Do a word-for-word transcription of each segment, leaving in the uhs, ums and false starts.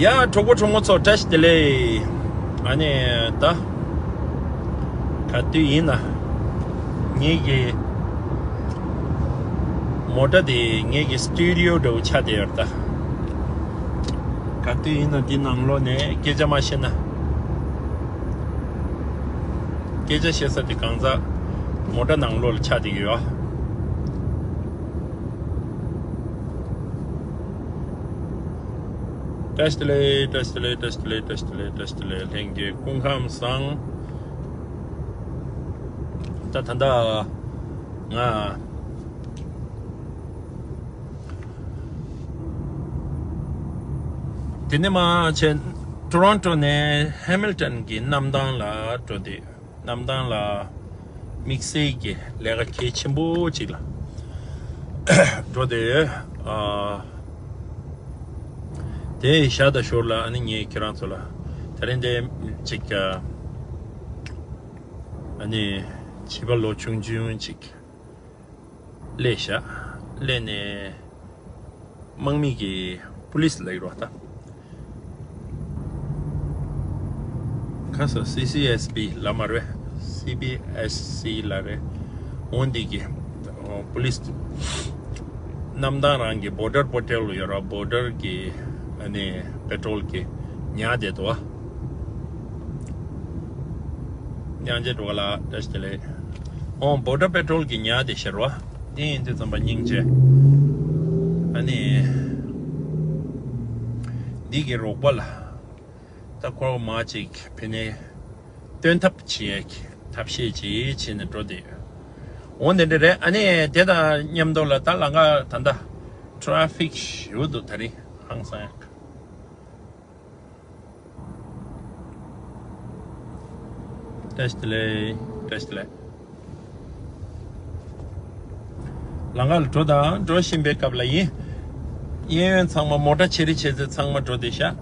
ཡ། གྲོགས་པོ་གྲོགས་མོ་ཚོ་བཀྲ་ཤིས་བདེ་ལེགས། ཨ་ནི་ད་ག་དུས་ཡིན་ན་ངེད་ཀྱི་མོ་ཊ་དེ་ངེད་ཀྱི་སི་ཊུ་ཌི་ཡོ་འདྲ་བོ་ཆགས་བསྡད་ཡོད་རེད་ད། ག་དུས་ཡིན་ན་འདི་ནང་ལོགས་ནས་སྐད་ཆ་མ་བཤད་ན། སྐད་ཆ་བཤད་ས་དེ་གང་ཟག་མོ་ཊ་ནང་ལོགས་ལ་ཆགས་བསྡད་ཀྱི་ཡོད། བཀྲ་ཤིས་བདེ་ལེགས། བཀྲ་ཤིས་བདེ་ལེགས། བཀྲ་ཤིས་བདེ་ལེགས། བཀྲ་ཤིས་བདེ་ལེགས། བཀྲ་ཤིས་བདེ་ལེགས། ལྷན་རྒྱས་སྐུ་ཁམས་བཟང་། ད་ད་ལྟ་ང་དེ་ནས་མར་ཕྱིན། ཊོ་རོན་ཊོ་ནས་ཧེ་མིལ་ཊོན་གྱི་གནམ་ཐང་ལ་འགྲོ་དུས། གནམ་ཐང་ལ་དམིགས་བསལ་གྱི་ལས་ཀ་གལ་ཆེན་པོ་ཅིག་ལ་འགྲོ་དུས། ཨ། དེ་བཞག་ད་ཞོར་ལ་ཨ་ནི་ངས་ཁྱེད་རང་ཚོ་ལ་དེ་རིང་འདི་ཅིག་ཨ་ནི་བྱིས་པ་ལོ་ཆུང་ཆུང་ཅིག་སླེབས་ཤག་སླེབས་ནས་དམག་མི་གིས་པུ་ལིས་ལབ་ཀྱི་རེད་པ་ད། ཁ་སང་སི་སི་ཨེས་པི་ལབ་མ་རེད། སི་བི་ཨེས་སི་ལབ་རེད། འོ་འདི་གི་པུ་ལིས་གནམ་ཐང་རང་གི་བོར་ཌར་པེ་ཊོལ་ཡོད་ར། བོར་ཌར་གི་ཨ་ནི་པེ་ཊོལ་གི་ཉར་བསྡད་འདུག་པ། སྙིང་རྗེ་འགྲོ་ག་ལ་བཀྲ་ཤིས་བདེ་ལེགས། འོ་བོར་ཌར་པེ་ཊོལ་གི་ཉར་བསྡད་ཤག་ར། འདི་ཡིན་དུས་ཙམ་པ་སྙིང་རྗེ། ཨ་ནི་འདི་གི་རོགས་པ་ལ་ད་ཁོ་མ་ཅིག་ཕི་ནས་སྟོན་ཐབས་བྱེད་ཡག་གི་ཐབས་ཤེས་ཅིག་བྱས་ནས་འགྲོ་བསྡད་ཡོད། འོ་འདི་འདྲ་རེད། ཨ་ནི་དེ་དང་མཉམ་དུ་ལ་ད་ལམ་ཁ་ད་ལྟ་ཊ་ཕིག་ཞེ་པོ་འདུག་ད་རིང་ཧང་སང་ཡག་བཀྲ་ཤིས་བདེ་ལེགས། བཀྲ་ཤིས་བདེ་ལེགས། ལམ་ཁ་ལ་འགྲོ་དང་། འགྲོ་བཞིན་པའི་སྐབས་ལ་ཡིན། གཡས་གཡོན་ཚང་མ་མོ་ཊ་ཆེ་རི་ཆེ་ཚེ་ཚང་མ་འགྲོ་བསྡད་ཤག་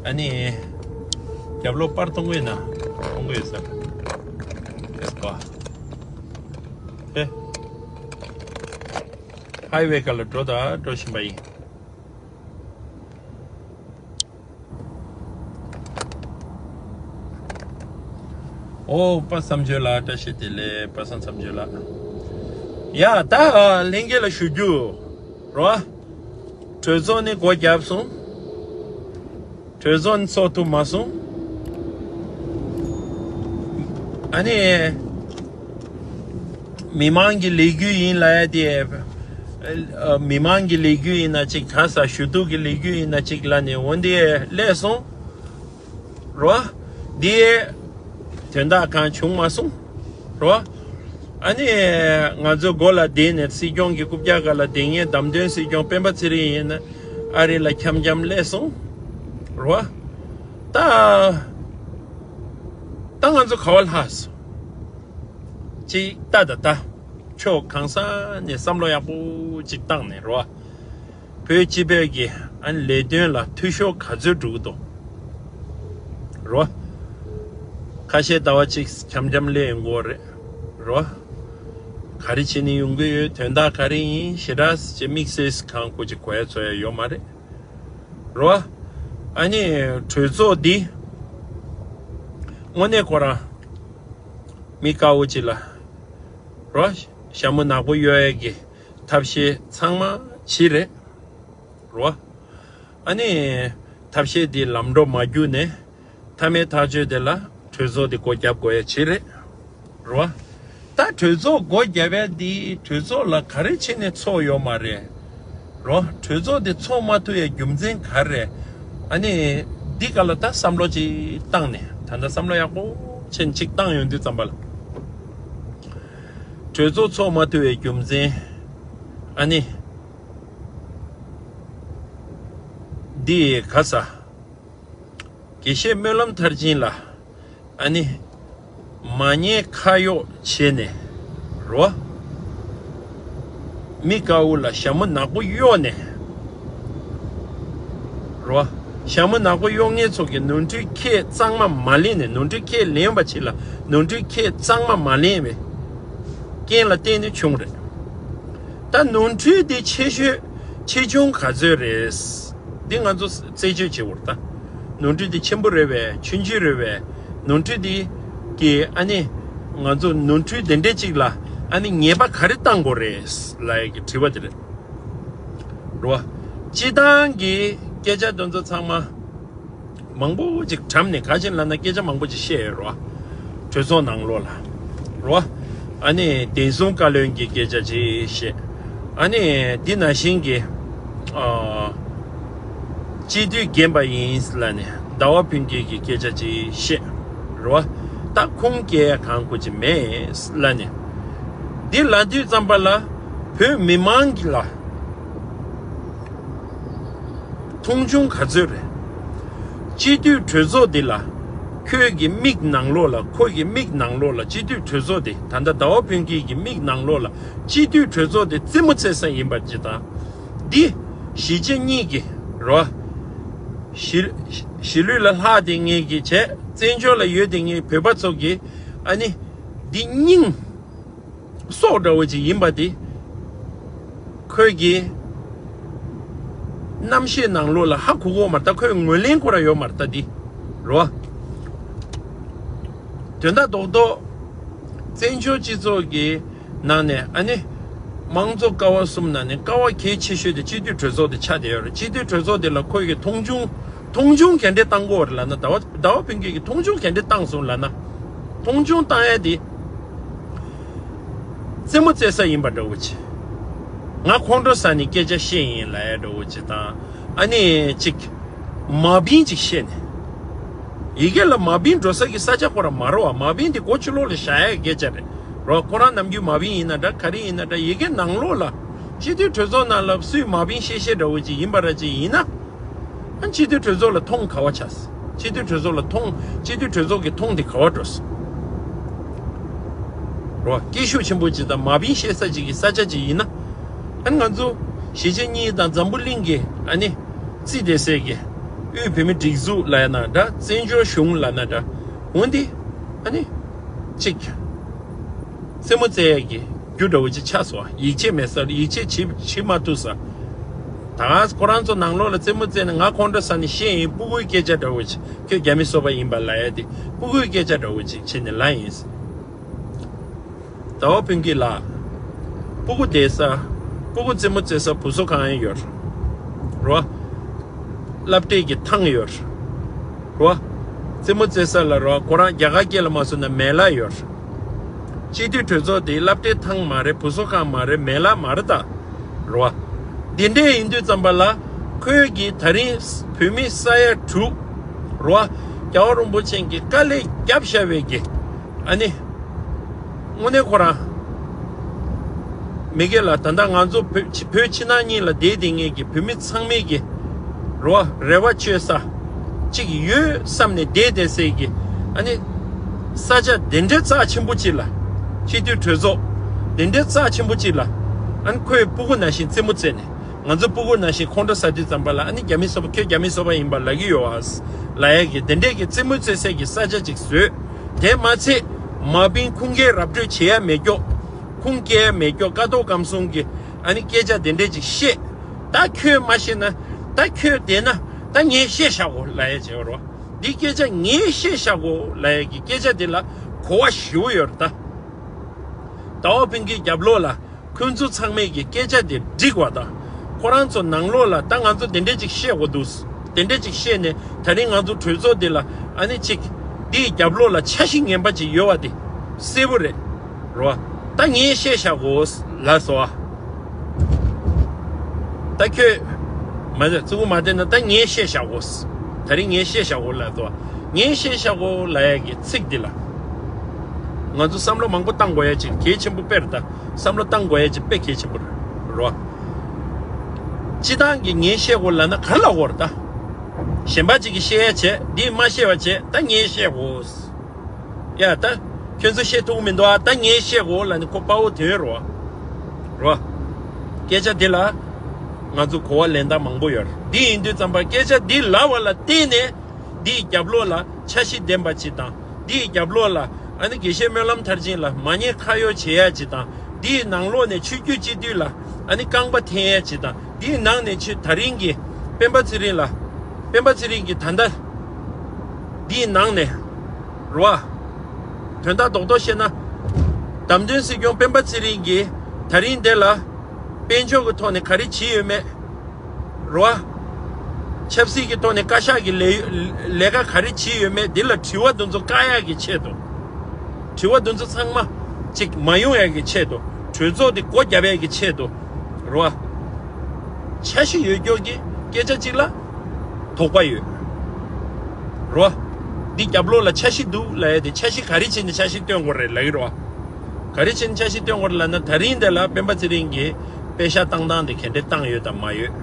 ཨ་ནི་རྒྱབ་ལོགས་པར་གཏོང་གི་ཡོད་ན་གཏོང་གི་ཡོད་ས་རེད་པ། ཧེ། ཧའི་ཝེ་སྒང་ལ་འགྲོ་དང་། འགྲོ་བཞིན་པ་ཡིན། ཨོ་པ་བསམ་ཆོས་ལགས་བཀྲ་ཤིས་བདེ་ལེགས། པ་སངས་བསམ་ཆོས་ལགས། ཡ་ད་ལྷན་རྒྱས་ལ་ཞུ་རྒྱུ་རོ། གྲོས་ཚོགས་ནི་སྒོ་བརྒྱབ་སོང་། གྲོས་ཚོགས་ནི་ཚོགས་ཐུབ་མ་སོང་། ཨ་ནི། མི་མང་གི་ལས་འགུལ་ཡིན་ལབ་ཡ་དེ། ཨ། མི་མང་གི་ལས་འགུལ་ཡིན་ན་གཅིག་ག་ས་ཞུ་གཏུག་གི་ལས་འགུལ་ཡིན་ན་གཅིག་ལབ་ནས་འོ་འདི་སླེབས་སོང་། རོ། འདི་དོན་དག་གང་བྱུང་མ་སོང་། རོ། ཨ་ནི་ང་ཚོའི་སྒོ་ལ་བསྡད་ནས་སྲིད་སྐྱོང་གི་རྐུབ་བཀྱག་སྒང་ལ་བསྡད་མཁན་བདམས་ཐོན་སྲིད་སྐྱོང་སྤེན་པ་ཚེ་རིང་ཡིན་ན་ཨ་རི་ལ་འཁྱམ་འཁྱམ་སླེབས་སོང་། རོ། ད། ད་ང་ཚོ་ག་བ་ལྷག་སོང་། ཅིག་ལྟ་ད་ལྟ། ཕྱོགས་གང་ས་ནས་བསམ་བློ་ཡག་པོ་ཅིག་བཏང་ནས་རོ། བོད་སྤྱི་པའི་གི་ཨ་ནི་ལས་དོན་ལ་འཐུས་ཤོར་ག་ཚོད་འགྲོ་གི་འདུག་རོ། ཁ་ཤས་ཟླ་བ་གཅིག་འཁྱམ་འཁྱམ་སླེབས་ཡོང་གི་ཡོད་རེད། རོ། ག་རེ་བྱེད་ནས་ཡོང་གི་ཡོད། དོན་དག་ག་རེ་ཡིན་ཞེ་དྲག་ཅིག་དམིགས་བསལ་གང་དགོས་ཅིག་གོ་ཡ་ཚོར་ཡ་ཡོད་མ་རེད། རོ། ཨ་ནི་གྲོས་ཚོགས་འདི་དངོས་གནས་ཁོ་རང་མི་དཀར་པོ་ཅིག་ལ་རོ། ཞྭ་མོ་ནག་པོ་གཡོག་ཡས་ཀྱི་ཐབས་ཤེས་ཚང་མ་བྱེད་རེད། རོ། ཨ་ནི། ཐབས་ཤེས་འདི་ལམ་འགྲོ་མ་བརྒྱུགས་ནས། མཐའ་མའི་ཐག་གཅོད་དེ་ལ་གྲོས་ཚོགས་འདི་སྒོ་བརྒྱབ་དགོས་ཡ་ཅིག་རེད། རོ། ད་གྲོས་ཚོགས་སྒོ་བརྒྱབ་ཡ་འདི་གྲོས་ཚོགས་ལ་ག་རེ་བྱས་ནས་ཚོགས་ཡོད་མ་རེད། རོ། གྲོས་ཚོགས་འདི་ཚོགས་མ་ཐུབ་ཡ་རྒྱུ་མཚན་ག་རེ་རེད། ཨ་ནི། འདི་སྒང་ལ་ད་བསམ་བློ་ཅིག་བཏང་ནས། ད་ལྟ་བསམ་བློ་ཡག་པོ་བྱས་ནས་ཅིག་བཏང་ཡོང་དུས་ཙམ་པ་ལ། གྲོས་ཚོགས་ཚོགས་མ་ཐུབ་པའི་རྒྱུ་མཚན། ཨ་ནི། འདི་ག་ས། དགེ་བཤེས་སྨོན་ལམ་མཐར་ཕྱིན་ལ། ཨ་ནི། མ་ཉེས་ཁ་གཡོགས་བྱས་ནས། རོ། མི་དཀར་པོ་ལ་ཞྭ་མོ་ནག་པོ་གཡོགས་ནས། རོ། ཞྭ་མོ་ནག་པོ་གཡོག་མཁན་ཚོ་གི་ནོར་འཁྲུལ་ཁས་གཙང་མ་མ་ལེན་ནས། ནོར་འཁྲུལ་ཁས་ལེན་པ་ཅིག་ལ་ནོར་འཁྲུལ་ཁས་གཙང་མ་མ་ལེན་པའི་རྐྱེན་ལ་བརྟེན་ནས་བྱུང་རེད། ད་ནོར་འཁྲུལ་འདི་ཆེ་ཤོས་ཆེ་ཆུང་ག་ཚོད་རེད། འདི་ང་ཚོ་རྩད་གཅོད་བྱེད་དགོས་རེད་ད། ནོར་འཁྲུལ་འདི་ཆེན་པོ་རེད་བས། ཆུང་ཆུང་རེད་བས། ནོར་འཁྲུལ་འདི་གི་ཨ་ནི་ང་ཚོ་ནོར་འཁྲུལ་དེ་འདྲས་ཅིག་ལ་ཨ་ནི་ཉེས་པ་ག་རེ་བཏང་དགོས་རེད་ལབ་ཡ་གི་དྲི་བ་དེ་རེད། རེད་བ། སྤྱི་བཏང་གི་སྐད་ཆ་དེ་ཚོ་ཚང་མ་མང་པོ་ཅིག་གྲམ་ནས། ག་ཅིག་ལབ་ན་སྐད་ཆ་མང་པོ་ཅིག་བཤད་ཡོད་རེད་བ། གྲོས་ཚོགས་ནང་ལོགས་ལ། རེད་བ། ཨ་ནི་བདེ་སྲུང་བཀའ་བློན་གྱི་སྐད་ཆ་ཅིག་བཤད། ཨ་ནི་འདི་ནང་བཞིན་གྱི་ཨ། སྤྱི་འཐུས་རྒན་པ་ཡིན་ལབ་ནས་ཟླ་བ་ཕུན་སྐྱིད་ཀྱི་སྐད་ཆ་ཅིག་བཤད། རེད་བ། ད་ཁུངས་སྐྱེལ་ཡ་གང་དགོས་ཀྱི་མེད་ལབ་ནས། འདི་ལབ་དུས་ཙམ་པ་ལ་བོད་མི་མང་གི་ལ་མཐོང་ཆུང་ག་ཚོད་རེད། སྤྱི་འཐུས་གྲོས་ཚོགས་འདི་ལ་ཁོས་ཀྱི་མིག་ནང་ལོགས་ལ། ཁོ་གི་མིག་ནང་ལོགས་ལ་སྤྱི་འཐུས་གྲོས་ཚོགས་འདི། ད་ལྟ་ཟླ་བ་ཕུན་སྐྱིད་ཀྱི་མིག་ནང་ལོགས་ལ་སྤྱི་འཐུས་གྲོས་ཚོགས་འདི་རྩེད་མོ་རྩེ་ས་ཡིན་པ་ཅིག་དང་། འདི་གཞིས་བྱེས་གཉིས་ཀྱི་རོ། གཞིས་གཞིས་ལུས་ལ་ལྷག་བསྡད་མཁན་གྱི་བྱས། བཙན་བྱོལ་ལ་ཡོད་བསྡད་མཁན་བོད་པ་ཚོ་གི་ཨ་ནི་འདི་སྙིང་སྲོག་འདྲ་བོ་ཅིག་ཡིན་པ་འདི་ཁོས་ཀྱི་རྣམ་ཤེས་ནང་ལོགས་ལ་ཧ་གོ་གོ་མ་རེད་ད། ཁོས་ངོས་ལེན་ཁོ་ར་ཡོད་མ་རེད་ད་འདི་རོ། དོན་དག་རྡོག་རྡོག་བཙན་བྱོལ་སྤྱི་ཚོགས་ཀྱི་ནང་ནས་ཨ་ནི་དམངས་གཙོ་ཀ་བ་གསུམ་ནང་ནས་ཀ་བ་གལ་ཆེ་ཤོས་དེ་སྤྱི་འཐུས་གྲོས་ཚོགས་དེ་ཆགས་བསྡད་ཡོད་རེད། སྤྱི་འཐུས་གྲོས་ཚོགས་དེ་ལ་ཁོས་ཀྱི་མཐོང་ཆུང་མཐོང་ཆུང་ག་འདྲས་བཏང་གི་ཡོད་རེད་ལབ་ན། ཟླ་བ་ཟླ་བ་ཕུན་སྐྱིད་ཀྱིས་མཐོང་ཆུང་ག་འདྲས་བཏང་སོང་ལབ་ན། མཐོང་ཆུང་བཏང་ཡ་དེ་རྩེད་མོ་རྩེ་ས་ཡིན་པ་འདྲ་བོ་ཅིག་ང་ཁོང་ཁྲོ་ཟ་ནས་སྐད་ཆ་བཤད་ཡིན་ལབ་ཡ་འདྲ་བོ་ཅིག་དང་། ཨ་ནི་ཅིག་མ་བིན་ཅིག་བཤད་ནས། ཡི་གེ་ལ་མ་བིན་འགྲོ་ས་གི་ས་ཆ་ཁོ་རང་མ་རེད་བ། མ་བིན་དེ་སྒོ་ཕྱི་ལོགས་ལ་བཞག་ཡ་སྐད་ཆ་རེད་རོ། ཁོ་རང་ནམ་རྒྱུན་མ་བིན་ཡིན་ན་འདྲ། ག་རེ་ཡིན་ན་འདྲ། ཡི་གེ་ནང་ལོགས་ལ་སྤྱི་འཐུས་གྲོས་ཚོགས་ནང་ལ་སུས་མ་བིན་བཤད་བཤད་འདྲ་བོ་ཅིག་ཡིན་པ་ར་ཅིག་ཡིན་ན། ཨ། སྤྱི་འཐུས་གྲོས་ཚོགས་ལ་མཐོང་ག་བ་ཆགས། སྤྱི་འཐུས་གྲོས་ཚོགས་ལ་མཐོང་། སྤྱི་འཐུས་གྲོས་ཚོགས་ཀྱི་མཐོང་དེ་ག་བ་འགྲོ། རོ། སྐད་ཤུགས་ཆེན་པོ་ཅིག་དང་མ་བིན་བཤད་ས་ཅིག་གི་ས་ཆ་ཅིག་ཡིན་ན། ཨ་ནི་ང་ཚོ་གཞིས་བྱེས་གཉིས་དང་འཛམ་བུ་གླིང་གི་ཨ་ནི་རྩིས་དེ་སེ་གི་དབུས་བོད་མི་སྒྲིག་འཛུགས་ལ་ཡ་ན་འདྲ། བཙན་བྱོལ་གཞུང་ལ་ན་འདྲ། འོན་ཏེ་ཨ་ནི་གཅིག་རྩེད་མོ་རྩེ་ཡས་ཀྱི་རྒྱུ་འདྲ་བོ་ཅིག་ཆགས་སོང་། ཡིད་ཆེས་མེད་ས། ཡིད་ཆེས་བྱེད་བྱེད་མ་ཐུབ་ས། ད་ཁོ་རང་ཚོ་ནང་ལོགས་ལ་རྩེད་མོ་རྩེ་ནས་ང་ཁོང་ཁྲོ་ཟ་ནས་བཤད་ཡིན། སྤུ་གུའི་སྐད་ཆ་འདྲ་བོ་ཅིག་ཁྱོད་རྒྱ་མི་སོ་པ་ཡིན་པ་ལབ་ཡ་དེ་སྤུ་གུའི་སྐད་ཆ་འདྲ་བོ་ཅིག་བྱས་ནས་ལབ་ཡིན། ཟླ་བ་ཕུན་སྐྱིད་ལགས། སྤུ་གུ་བསྡད་ས། སྤུ་གུ་རྩེད་མོ་རྩེ་ས་བུ་གསོ་ཁང་ཡང་ཡོད་རེད་བ། སློབ་གྲྭའི་གི་ཐང་ཡོད་རེད་བ། རྩེད་མོ་རྩེ་ས་ལ་རེད་བ། ཁོ་རང་རྒྱ་གར་སྐད་ལ་མ་སོང་ན་མེ་ལ་ཡོད་རེད། སྤྱི་འཐུས་གྲོས་ཚོགས་དེ་སློབ་གྲྭའི་ཐང་མ་རེད། བུ་གསོ་ཁང་མ་རེད། མེ་ལ་མ་རེད་ད། རེད་བ། འདི་འདྲས་ཡིན་དུས་ཙམ་པ་ལ་ཁོས་གི་ད་རིང་བོད་མི་ས་ཡ་དྲུག་རེད་བ། རྒྱལ་བ་རིན་པོ་ཆེ་གི་དཀའ་ལས་བརྒྱབ་བཞག་པའི་གི་ཨ་ནི། དངོས་གནས་ཁོ་རང་མི་སྒེར་ལ་ད་ལྟ་ང་ཚོ་བོད་ཕྱི་བོད་ཕྱི་ནང་གཉིས་ལ་བསྡད་བསྡད་མཁན་གྱི་བོད་མི་ཚང་མས་ཀྱི་རེ་བ་རེ་བ་བཅོལ་ས་གཅིག་ཡོད་བསམ་ནས་བསྡད་བསྡད་སའི་གི་ཨ་ནི་ས་ཆ་དེ་འདྲའི་རྩ་ཆེན་པོ་གཅིག་ལ། སྤྱི་འཐུས་གྲོས་ཚོགས་དེ་འདྲའི་རྩ་ཆེན་པོ་གཅིག་ལ་ཨ་ནི་ཁོས་སྤུ་གུ་ནང་བཞིན་རྩེད་མོ་རྩེས་ནས། ང་ཚོ་སྤུ་གུ་ནང་བཞིན་ཁོང་ཁྲོ་ཟ་དུས་ཙམ་པ་ལ་ཨ་ནི་རྒྱ་མི་སོ་པ། ཁྱོད་རྒྱ་མི་སོ་པ་ཡིན་པ་ལབ་ཀྱི་ཡོད་ཨ། ལབ་ཡ་གི་དེ་འདྲས་ཀྱི་རྩེད་མོ་རྩེ་སའི་གི་ས་ཆ་ཅིག་བཟོས། དེ་མ་ཚད་མ་བིན་ཁུངས་སྐྱེལ་ར་སྤྲོད་བྱེད་ཡ་མེད་ཀྱོག་ཁུངས་སྐྱེལ་ཡ་མེད་ཀྱོག་ཀ་ཐོག་སྐམ་སོང་གི་ཨ་ནི་སྐད་ཆ་དེ་འདྲས་ཅིག་བཤད། ད་ཁྱོད་མ་བཤད་ན། ད་ཁྱོད་བསྡད་ན་ད་ངས་བཤད་བཞག་གོ་ལབ་ཡ་བྱེད་རོ། འདི་སྐད་ཆ་ངས་བཤད་བཞག་གོ་ལབ་ཡ་གི་སྐད་ཆ་དེ་ལ་གོ་བ་ཞེ་པོ་ཡོད་རེད་ད། ཟླ་བ་ཕུན་སྐྱིད་རྒྱབ་ལོགས་ལ། ཁོང་ཚོ་ཚང་མས་ཀྱི་སྐད་ཆ་དེ་འགྲིག་པ་དང་། ཁོ་རང་ཚོ་ནང་ལོགས་ལ་ད་ང་ཚོ་དེ་འདྲས་ཅིག་བཤད་དགོས་འདུག་དེ་འདྲས་ཅིག་བཤད་ནས་ད་རིང་ང་ཚོ་གྲོས་ཚོགས་འདི་ལ་ཨ་ནི་ཅིག་འདིའི་རྒྱབ་ལོགས་ལ་འཆར་གཞི་ངན་པ་ཅིག་ཡོད་པ་དེ་གསལ་པོ་རེད། རོ། ད་ངས་བཤད་བཞག་གོ་ལབ་སོང་ཨ། ད་ཁྱོད་མ་ཟད་ཙི་གུ་མ་བསྡད་ན་ད་ངས་བཤད་བཞག་གོ། ད་རིང་ངས་བཤད་བཞག་གོ་ལབ་སོང་ཨ། ངས་བཤད་བཞག་གོ་ལབ་ཡ་གི་ཚིག་འདི་ལ་ང་ཚོ་བསམ་བློ་མང་པོ་བཏང་དགོས་ཡ་ཅིག་གལ་ཆེན་པོ་དཔེར་ད། བསམ་བློ་བཏང་དགོས་ཡ་ཅིག་དཔེ་གལ་ཆེན་པོ་རེད་རོ། སྤྱི་བཏང་གི་ངས་བཤད་དགོས་ལབ་ན་ག་རེ་ལབ་དགོས་རེད་ད། གཞན་པ་ཅིག་གིས་བཤད་ཡ་བྱས། འདིས་མ་བཤད་པ་བྱས། ད་ངས་བཤད་དགོས། ཡ་ད། ཁྱོད་ཚོ་བཤད་ཐུབ་ཀྱི་མི་འདུག་ཨ། ད་ངས་བཤད་དགོས་ལབ་ནས་ཁོ་དཔའ་བོ་དོན་རོ། རོ། སྐད་ཆ་འདི་ལ་ང་ཚོ་གོ་བ་ལེན་སྟངས་མང་པོ་ཡོད་རེད། འདི་ཡིན་དུས་ཙམ་པ་སྐད་ཆ་འདི་ལབ་པ་ལ་བརྟེན་ནས། འདིའི་རྒྱབ་ལོགས་ལ་འཆར་གཞི་ལྡན་པ་ཅིག་དང་། འདིའི་རྒྱབ་ལོགས་ལ་ཨ་ནི་དགེ་བཤེས་སྨོན་ལམ་མཐར་ཕྱིན་ལ་མ་ཉེས་ཁ་གཡོག་བྱེད་ཡ་ཅིག་དང་། འདིའི་ནང་ལོགས་ནས་ཆོས་བརྒྱུད་སྤྱི་འཐུས་ལ་ཨ་ནི་རྐང་པ་འཐེན་ཡ་ཅིག་དང་། འདིའི་ནང་ནས་ཆོས་ད་རིང་གི་ སྤེན་པ་ཚེ་རིང་ལ། སྤེན་པ་ཚེ་རིང་གིས་ད་ལྟ་འདིའི་ནང་ནས་རོ། དོན་དག་རྡོག་རྡོག་བཤད་ན། བདམས་ཐོན་སྲིད་སྐྱོང་སྤེན་པ་ཚེ་རིང་གིས་ད་རིང་འདི་ལ་དཔལ་འབྱོར་གྱི་ཐོག་ནས་ག་རེ་བྱས་ཡོད་མེད། རོ། ཆབ་སྲིད་ཀྱི་ཐོག་ནས་བཀའ་ཤག་གི་ལས་ལས་ཀ་ག་རེ་བྱས་ཡོད་མེད་འདི་ལ་དྲི་བ་འདི་ཚོ་བཀག་ཡག་གི་ཆེད་དུ། དྲི་བ་འདི་ཚོ་ཚང་མ་ཅིག་མ་ཡོང་ཡག་གི་ཆེད་དུ། གྲོས་ཚོགས་འདི་སྒོ་བརྒྱབ་ཡག་གི་ཆེད་དུ། རོ། འཆར་གཞི་ཡོད་སྐྱོར་གྱི་སྐད་ཆ་གཅིག་ལ་དོགས་པ་ཡོད། རོ། འདི་རྒྱབ་ལོགས་ལ་འཆར་གཞི་འདུག་ལབ་ཡ་དེ་འཆར་གཞི་ག་རེ་བྱས་ནས་འཆར་གཞི་བཏོན་དགོས་རེད་ལབ་ཀྱི་རོ། ག་རེ་བྱས་ནས་འཆར་གཞི་བཏོན་དགོས་རེད་ལབ་ན། ད་རིང་འདི་ལ་སྤེན་པ་ཚེ་རིང་གིས་པེ་ཤག་བཏང་སྟངས་དེ་ག་འདྲས་བཏང་ཡོད་དམ་མ་ཡོད།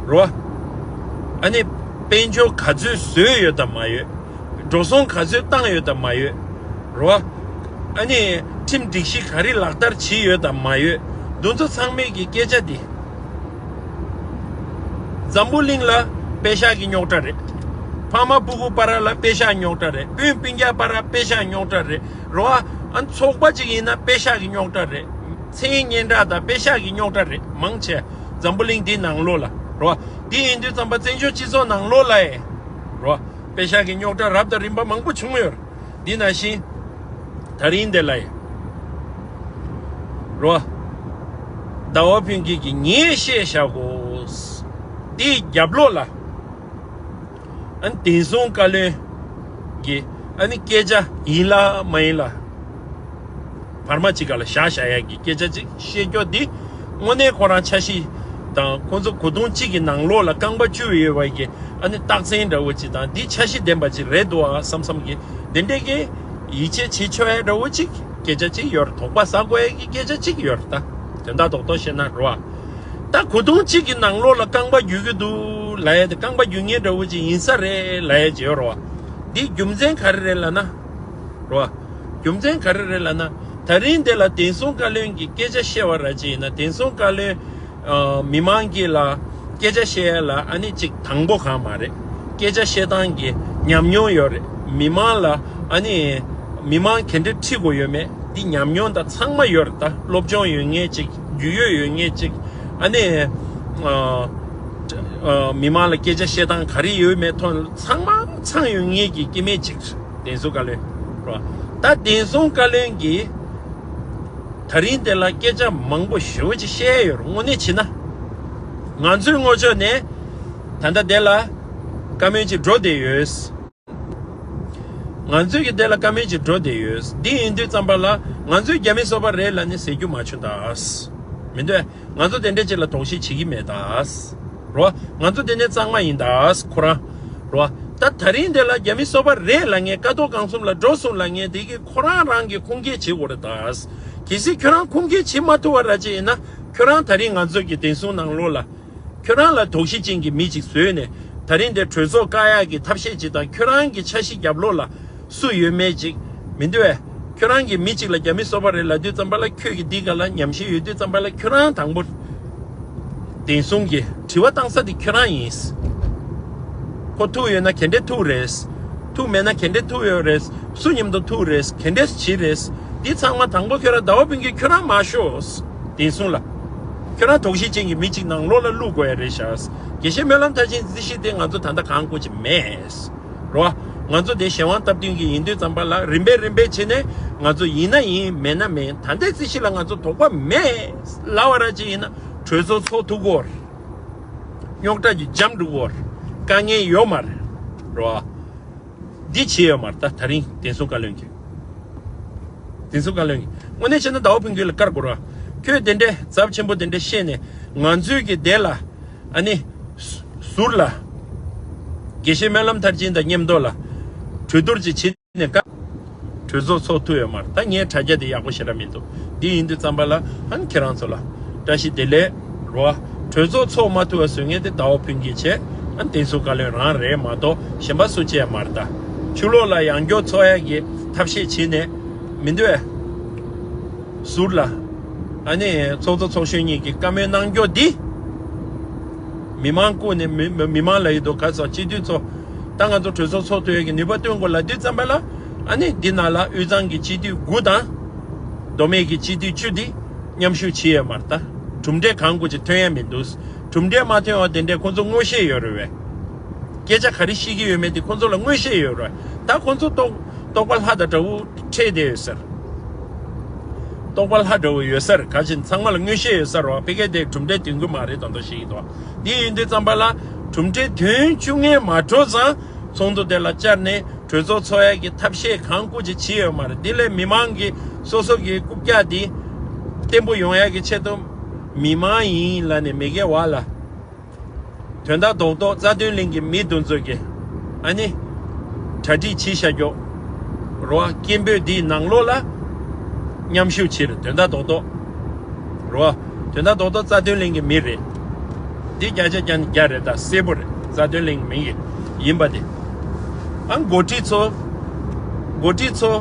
རོ། ཨ་ནི་དཔལ་འབྱོར་ག་ཚོད་བཟོས་ཡོད་དམ་མ་ཡོད། འགྲོ་སོང་ག་ཚོད་བཏང་ཡོད་དམ་མ་ཡོད། རོ། ཨ་ནི་ཁྲིམས་སྒྲིག་གཞི་ག་རེ་ལག་བསྟར་བྱས་ཡོད་དམ་མ་ཡོད། འདི་ཚོ་ཚང་མའི་གི་སྐད་ཆ་འདི། འཛམ་བུ་གླིང་ལ་པེ་ཤག་གི་རྙོག་དྲ་རེད། ཕ་མ་སྤུ་གུ་བར་ལ་པེ་ཤག་རྙོག་དྲ་རེད། སྤུན་སྤུན་ཀྱག་བར་པེ་ཤག་རྙོག་དྲ་རེད། རོ། ཨ་ཚོགས་པ་ཅིག་ཡིན་ན་པེ་ཤག་གི་རྙོག་དྲ་རེད། མཚན་སྙན་གྲགས་དང་པེ་ཤག་གི་རྙོག་དྲ་རེད། མང་ཆེ་འཛམ་བུ་གླིང་འདི་ནང་ལོགས་ལ། རོ། འདི་ཡིན་དུས་ཙམ་པ་བཙན་བྱོལ་སྤྱི་ཚོགས་ནང་ལོགས་ལ་ཡང་། རོ། པེ་ཤག་གི་རྙོག་དྲ་རབ་དང་རིམ་པ་མང་པོ་བྱུང་ཡོད་རེད། འདི་ནང་བཞིན་ད་རིང་འདི་ལ་ཡང་། རོ། ཟླ་བ་ཕུན་སྐྱིད་ཀྱིས་ངས་བཤད་བཞག་གོ། འདིའི་རྒྱབ་ལོགས་ལ། ཨ་ནི་བདེན་སྲུང་བཀའ་བློན་གྱི་ཨ་ནི་སྐད་ཆ་ཡིན་ལ་མ་ཡིན་ལ། བར་མ་གཅིག་ག་ལ་བཞག་བཞག་ཡག་གི་སྐད་ཆ་ཅིག་བཤད་རྒྱུ་འདི། དངོས་གནས་ཁོ་རང་འཆར་གཞི་དང་ཁོ་ཚོ་གོ་དུང་གཅིག་གི་ནང་ལོགས་ལ་རྐང་པ་བཅུ་ཡོད་པ་གི་ཨ་ནི་རྟགས་མཚན་འདྲ་བོ་ཅིག་དང་འདི་འཆར་གཞི་ལྡན་པ་ཅིག་རེད་འདུག་ཨ་བསམ་བསམ་གི་འདི་འདྲས་ཀྱི་ཡིད་ཆེས་བྱེད་ཆོག་ཡ་འདྲ་བོ་ཅིག་སྐད་ཆ་ཅིག་ཡོད་རེད། དོགས་པ་ཟ་དགོས་ཡ་གི་སྐད་ཆ་ཅིག་ཡོད་རེད། ད་དོན་དག་རྡོག་རྡོག་བཤད་ན་རོ། ད་གོ་དུང་གཅིག་གི་ནང་ལོགས་ལ་རྐང་པ་རྒྱུག་གི་འདུག་ལབ་ཡ་དེ་རྐང་པ་རྒྱུག་མཁན་འདྲ་བོ་ཅིག་ཡིན་ས་རེད་ལབ་ཡ་ཅིག་ཡོད་རེད་བ། འདི་རྒྱུ་མཚན་ག་རེ་རེད་ལབ་ན། རོ། རྒྱུ་མཚན་ག་རེ་རེད་ལབ་ན། ད་རིང་འདི་ལ་བདེན་སྲུང་བཀའ་བློན་གྱིས་སྐད་ཆ་བཤད་པ་ར་ཅིག་ཡིན་ན་བདེན་སྲུང་བཀའ་བློན། ཨ། མི་མང་གི་ལ་སྐད་ཆ་བཤད་ཡ་ལ་ཨ་ནི་ཅིག་དང་པོ་གང་མ་རེད། སྐད་ཆ་བཤད་སྟངས་ཀྱི་ཉམས་མྱོང་ཡོད་རེད། མི་མང་ལ་ཨ་ནི་མི་མང་ག་འདྲ་ཁྲིད་དགོས་ཡོད་མེད་འདི་ཉམས་མྱོང་དང་ཚང་མ་ཡོད་རེད། ད་སློབ་སྦྱོང་ཡོད་མཁན་ཅིག་རྒྱུས་ཡོད་ཡོད་མཁན་ཅིག་ཨ་ནི། ཨ། ཨ། མི་མང་ལ་སྐད་ཆ་བཤད་སྟངས་ག་རེ་ཡོད་མེད་ཐོག་ཚང་མ་ཚང་ཡོད་མཁན་གྱི་སྐྱེ་དམན་ཅིག་རེད། བདེན་སྲུང་བཀའ་བློན་རོ། ད་བདེན་སྲུང་བཀའ་བློན་གྱིས་ད་རིང་དེ་ལ་སྐད་ཆ་མང་པོ་ཞེ་པོ་ཅིག་བཤད་ཡོད་རེད། དངོས་གནས་བྱས་ན། ང་ཚོའི་ངོས་ཕྱོགས་ནས་ད་ལྟ་དེ་ལ་བཀའ་མོལ་ཅིག་འགྲོ་བསྡད་ཡོད། ང་ཚོས་ཀྱི་དེ་ལ་བཀའ་མོལ་ཅིག་འགྲོ་བསྡད་ཡོད། འདི་ཡིན་དུས་ཙམ་པ་ལ་ང་ཚོས་རྒྱ་མི་སོ་པ་རེད་ལབ་ནས་ཟེར་རྒྱུ་མ་བྱུང་ད། མི་འདུག་ང་ཚོ་དེ་འདྲས་ཅིག་ལ་དོགས་གཞི་བྱེད་ཀྱི་མེད་ད། རོ། ང་ཚོ་དེ་ནས་གཙང་མ་ཡིན་ད་ཁོ་རང་། རོ། ད་ད་རིང་འདི་ལ་རྒྱ་མི་སོ་པ་རེད་ལབ་མཁན་ཀ་ཐོག་གང་གསུམ་ལ་འགྲོ་སོང་ལབ་མཁན་དེ་གི་ཁོ་རང་རང་གི་ཁུངས་སྐྱེལ་བྱེད་དགོས་རེད་ད། གལ་སྲིད་ཁྱོད་རང་ཁུངས་སྐྱེལ་བྱེད་མ་ཐུབ་པ་ར་ཅིག་ཡིན་ན་ཁྱོད་རང་ད་རིང་ང་ཚོ་གི་བདེན་སྲུང་ནང་ལོགས་ལ། ཁྱོད་རང་ལ་དོགས་གཞི་ཅན་གྱི་མི་ཅིག་བཟོས་ནས་ད་རིང་འདི་གྲོས་ཚོགས་བཀག་ཡག་གི་ཐབས་ཤེས་ཅིག་དང་ཁྱོད་རང་གི་འཆར་གཞི་རྒྱབ་ལོགས་ལ་སུ་ཡོད་མེད་ཅིག་མི་འདུག་བས། ཁྱོད་རང་གི་མི་ཅིག་ལ་རྒྱ་མི་སོ་པ་རེད་ལབ་དུས་ཙམ་པ་ལ་ཁྱོད་ཀྱི་འདི་ག་ལ་ཉམས་ཞིབ་ཡོད་དུས་ཙམ་པ་ལ་ཁྱོད་རང་དང་པོ་བདེན་སྲུང་གི་དྲི་བ་བཏང་ས་དེ་ཁྱོད་རང་ཡིན། ཁོ་ཐུག་ཡོད་ན་ག་འདྲས་ཐུག་རེད། ཐུག་མེད་ན་ག་འདྲས་ཐུག་ཡོད་རེད། སུ་མཉམ་དུ་ཐུག་རེད། ག་འདྲས་བྱེད་རེད། འདི་ཚང་མ་དང་པོ་ཁྱོད་རང་ཟླ་བ་བུན་གྱི་ཁྱོད་རང་མ་ཤོག་བདེན་སྲུང་ལ། ཁྱོད་རང་དོགས་གཞི་ཅན་གྱི་མི་གཅིག་ནང་ལོགས་ལ་བླུག་དགོས་ཡ་རེད་ཤག་དགེ་བཤེས་སྨོན་ལམ་མཐར་ཕྱིན་རྩིས་གཞི་དེ་ང་ཚོ་ད་ལྟ་གང་དགོས་ཀྱི་མེད། རོ། ང་ཚོ་དེ་གཞན་དབང་སྟབས་བསྟུན་གྱི་ཡིན་དུས་ཙམ་པ་ལ་རིམ་པས་རིམ་པས་བྱས་ནས་ང་ཚོ་ཡིན་ན་ཡིན་མེད་ན་མེད་ད་ལྟའི་རྩིས་གཞི་ལ་ང་ཚོ་དོགས་པ་མེད་ལབ་པ་ར་ཅིག་ཡིན་ན་གྲོས་ཚོགས་ཚོགས་ཐུབ་ཀྱི་ཡོད་རེད། རྙོག་དྲ་གི་འཇམ་འགྲོ་གི་ཡོད་རེད། དཀའ་ངལ་ཡོད་མ་རེད། རོ། འདི་བྱས་ཡོད་མ་རེད་ད་ད་རིང་བདེན་སྲུང་བཀའ་བློན་གྱིས། བདེན་སྲུང་བཀའ་བློན་གྱིས་དངོས་གནས་བྱས་ན་ཟླ་བ་བུན་གྱི་ལ་བཀར་དགོས་ར། ཁྱོད་དེ་འདྲའི་ཚབས་ཆེན་པོ་དེ་འདྲ་བཤད་ནས་ང་ཚོའི་གི་དེ་ལ་ཨ་ནི་ཟུར་ལ་དགེ་བཤེས་སྨོན་ལམ་མཐར་ཕྱིན་དང་མཉམ་དུ་ལ་གྲོས་བསྡུར་ཅིག་བྱེད་ནས་བཀའ། གྲོས་ཚོགས་ཚོགས་ཐུབ་ཡོད་མ་རེད། ད་ངའི་དྲ་རྒྱ་དེ་ཡག་པོ་ཞེ་དྲག་མི་འདུག་འདི་ཡིན་དུས་ཙམ་པ་ལ་ཨ་ནི་ཁྱེད་རང་ཚོ་ལ་བཀྲ་ཤིས་བདེ་ལེགས་རོ། གྲོས་ཚོགས་ཚོགས་མ་ཐུབ་པ་བཟོ་མཁན་དེ་ཟླ་བ་བུན་གྱིས་བྱས་ཨ་ནི་བདེན་སྲུང་བཀའ་བློན་རང་རེད་མ་གཏོགས་གཞན་པ་སུ་བྱས་ཡ་མ་རེད་ད། ཕྱི་ལོགས་ལ་ཡང་སྐྱོར་འཚོགས་ཡ་གི་ཐབས་ཤེས་བྱས་ནས་མི་འདུག་ཨེ། ཟུར་ལ། ཨ་ནི་ཚོགས་གཙོ་ཚོགས་གཞོན་གཉིས་ཀྱིས་བཀའ་མོལ་གནང་རྒྱུ་འདི། མི་མང་བཀུག་ནས་མི་མི་མང་ལ་ཡོད་དོ་ག་ཚོད་སྤྱི་འཐུས་ཚོ། ད་ང་ཚོ་གྲོས་ཚོགས་ཚོགས་ཐུབ་ཡས་ཀྱི་ནུས་པ་བཏོན་དགོས་ལབ་དུས་ཙམ་པ་ལ། ཨ་ནི་འདི་ནང་ལ་དབུས་གཙང་གི་སྤྱི་འཐུས་དགུ་དང་། མདོ་སྨད་ཀྱི་སྤྱི་འཐུས་བཅུ་འདི་མཉམ་ཞུགས་བྱེད་ཡས་མ་རེད་ད། གྲུབ་འབྲས་གང་དགོས་ཀྱི་ཐོན་ཡ་མི་འདུག་གྲུབ་འབྲས་མ་ཐོན་བ་དེ་འདྲས་ཁོང་ཚོ་མངོན་ཤེས་ཡོད་རེད་བས། སྐད་ཆ་ག་རེ་བཤད་ཀྱི་ཡོད་མེད་དེ་ཁོང་ཚོ་ལ་མངོན་ཤེས་ཡོད་རེད་བས། ད་ཁོང་ཚོ་རྟོག་རྟོག་པ་ལྷ་དང་འདྲ་བོ་འཕྲད་བསྡད་ཡོད་ཟེར། རྟོག་པ་ལྷ་འདྲ་བོ་ཡོད་ཟེར། ག་ཅིན་ཚང་མ་ལ་མངོན་ཤེས་ཡོད་ཟེར་བ། ཕ་གི་དེ་གྲུབ་འབྲས་ཐོན་གི་མ་རེད་ད་ལྟ་བཤད་ཀྱི་འདུག་འདི་ཡིན་དུས་ཙམ་པ་ལ་གྲུབ་འབྲས་ཐོན་བཅུག་མཁན་མ་འགྲོ་ཙང་ཚོགས་འདུ་དེ་ལ་བཅར་ནས་གྲོས་ཚོགས་ཚོགས་ཡ་གི་ཐབས་ཤེས་གང་དགོས་ཀྱི་བྱས་ཡོད་མ་རེད། དེ་ལས་མི་མང་གི་སོ་སོ་གི་རྐུབ་བཀྱག་དེ་བརྟན་པོ་ཡོང་ཡ་གི་ཆེད་དུ་མི་མང་ཡིན་ལབ་ནས་མི་སྒེར་བ་ལ། དོན་དག་རྡོག་རྡོག་རྩ་དོན་གླིང་གི་མི་དེ་ཚོ་གི་ཨ་ནི་གྲ་སྒྲིག་བྱེད་བཞག་རྒྱུ་རོ། སྐད་འབོད་འདིའི་ནང་ལོགས་ལ་མཉམ་ཞུགས་བྱེད་རེད། དོན་དག་རྡོག་རྡོག་རོ། དོན་དག་རྡོག་རྡོག་རྩ་དོན་གླིང་གི་མི་རེད། འདི་བརྒྱ་ཆ་བརྒྱ་ནས་བརྒྱ་རེད། ད་གསལ་པོ་རེད། རྩ་དོན་གླིང་གི་མི་གི་ཡིན་པ་དེ། ཨ་འགོ་ཁྲིད་ཚོ་འགོ་ཁྲིད་ཚོ་